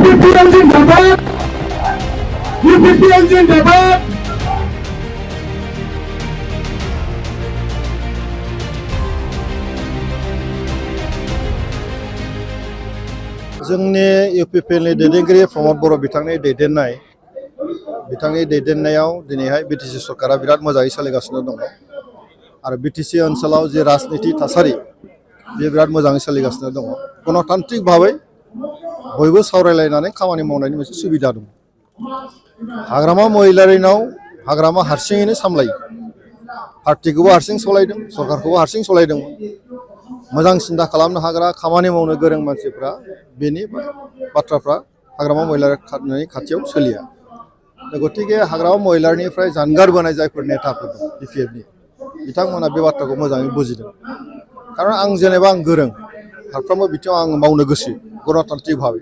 UPPL जिंदाबाद UPPL जिंदाबाद जोंनि UPPLनि दैदेनगिरि प्रमद बर' बिथांनि दैदेननायाव दिनैहाय बिटिसि सरकारा बिराद मोजाङै सोलिगासिनो दङ आरो बिटिसि ओनसोलाव जे राजनिति थासारि बे बिराद मोजाङै सोलिगासिनो दङ गणतान्त्रिक भाबै बयबो सावरायलायनानै खामानि मावनायनि मोनसे सुबिदा दं हाग्रामा महिलारिनाव हाग्रामा हारसिङैनो सामलायो पार्टिखौबो हारसिं सालायदों सरकारखौबो हारसिं सालायदोंमोन मोजां सिन्था खालामनो हाग्रा खामानि मावनो गोरों मानसिफ्रा बेनि बाथ्राफ्रा हाग्रामा महिलारिनि खाथियाव सोलिया गतिके हाग्रामा महिलारिनिफ्राय जानगारबोनाय जायफोर नेताफोर दं बिपिएफनि बिथांमोना बे बाथ्राखौ मोजाङै बुजिदों खारन आं जेनेबा आं गोरों फारफ्रोमबो बिथिङाव आं मावनो गोसो गणतान्त्रिक भाबै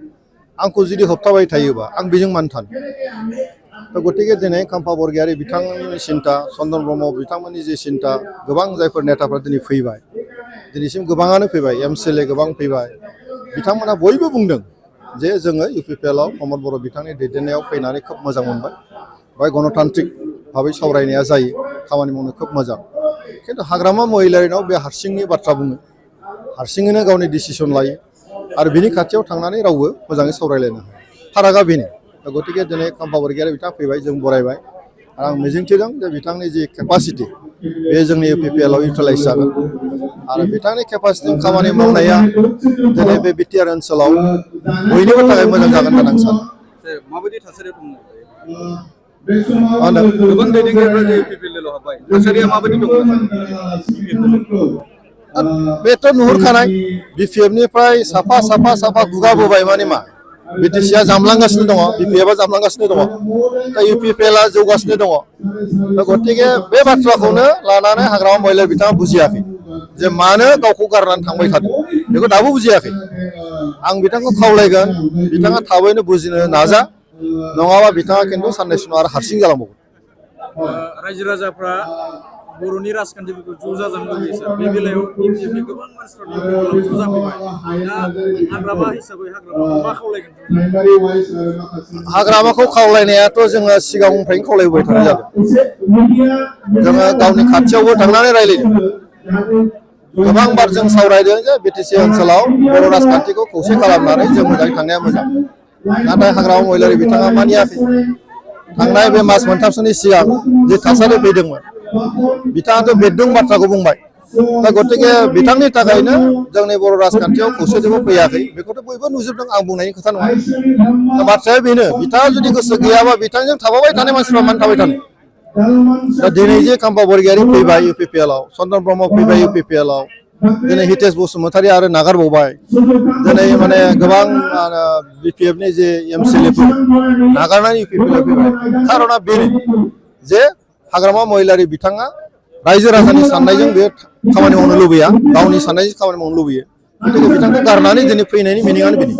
आंखौ जुदि होबथाबाय थायोबा आं बेजों मानो थानो गतिके दिनै खाम्फा बरगयारी बिथांनि सिन्था चन्दन ब्रह्म बिथांमोननि जे सिन्था गोबां जायफोर नेताफ्रा दिनै फैबाय दिनैसिम गोबाङानो फैबाय एमसिएलए गोबां फैबाय बिथांमोना बयबो बुंदों जे जोङो इउपिपिएलआव प्रमद बर' बिथांनि दैदेननायाव फैनानै खोब मोजां मोनबाय बाय गणतान्त्रिक भाबै सावरायनाया जायो खामानि मावनो खोब मोजां खिन्थु हाग्रामा महिलारिनाव बे हारसिंनि बाथ्रा बुङो हारसिङैनो गावनि डिसिसन लायो आरो बिनि खाथियाव थांनानै रावबो मोजाङै सावरायलायनो हाया फारागा बेनो गतिके दिनै खाम्फा बरगयारी बिथाङा फैबाय जों बरायबाय आरो आं मिजिंथिदों जे बिथांनि जि केपासिटि बे जोंनि इउपिपिएलआव इउटिलाइज जागोन आरो बिथांनि केपासिटिजों खामानि मावनाया दिनै बे बिटिआर ओनसोलाव बयनिबो थाखाय मोजां जागोन होननानै आं सानो माबायदि थासारियाव दङ गोबां दैदेनगिरिफ्रा इउपिपिएलआव हाबबाय थासारिया माबायदि दङ बेथ' नुहुरखानाय बिपिएफनिफ्राय साफा गुगाबोबाय माने मा बिटिसिआ जामलांगासिनो दङ बिपिएफआ जामलांगासिनो दङ दा इउपिपिएलआ जौगासिनो दङ दा गतिके बे बाथ्राखौनो लानानै हाग्रामा महिलारि बिथाङा बुजियाखै जे मानो गावखौ गारनानै थांबाय थादों बेखौ दाबो बुजियाखै आं बिथांखौ खावलायगोन बिथाङा थाबैनो बुजिनो नाजा नङाबा बिथाङा खिन्थु साननैसो उनाव आरो हारसिं जालांबावगोन रायजो राजाफ्रा बर'नि राजखान्थिफोरखौ ज' जाजानो लुबैयो सार बे बेलायाव बिपिएफनि गोबां मानसिफ्रा ज' जाफैबाय दा हाग्रामा हिसाबै हाग्रामाखौ मा खावलायगोन हाग्रामाखौ खावलायनायाथ' जोङो सिगांनिफ्रायनो खावलायबोबाय थानाय जादों जोङो गावनि खाथियावबो थांनानै रायज्लायदों गोबां बार जों सावरायदों जे बिटिसि ओनसोलाव बर' राजखान्थिखौ खौसे खालामनानै जों मोजाङै थांनाया मोजां नाथाय हाग्रामा महिलारि बिथाङा मानियाखै थांनाय बे मास मोनथामसोनि सिगां जे थासारि फैदोंमोन बिथाङाथ' बेदों बाथ्राखौ बुंबाय दा गतिके बिथांनि थाखायनो जोंनि बर' राजखान्थियाव खौसेथिबो फैयाखै बेखौथ' बयबो नुजोबदों आं बुंनायनि खोथा नङा दा बाथ्राया बेनो बिथाङा जुदि गोसो गैयाबा बिथांजों थाबाय थानाय मानसिफ्रा मानो थाबाय थानो दा दिनै जे खाम्फा बरगयारी फैबाय इउपिपिएलआव चन्दन ब्रह्म फैबाय इउपिपिएलआव दिनै हितेश बसुमतारी आरो नागारबावबाय दिनै माने गोबां बिपिएफनि जे एमसिएलएफोर नागारनानै इउपिपिएलआव फैबाय खारना बेनो जे हाग्रामा महिलारि बिथाङा रायजो राजानि साननायजों बे खामानि मावनो लुबैया गावनि साननायजों खामानि मावनो लुबैयो गतिके बिथांखौ गारनानै दिनै फैनायनि मिनिङानो बेनो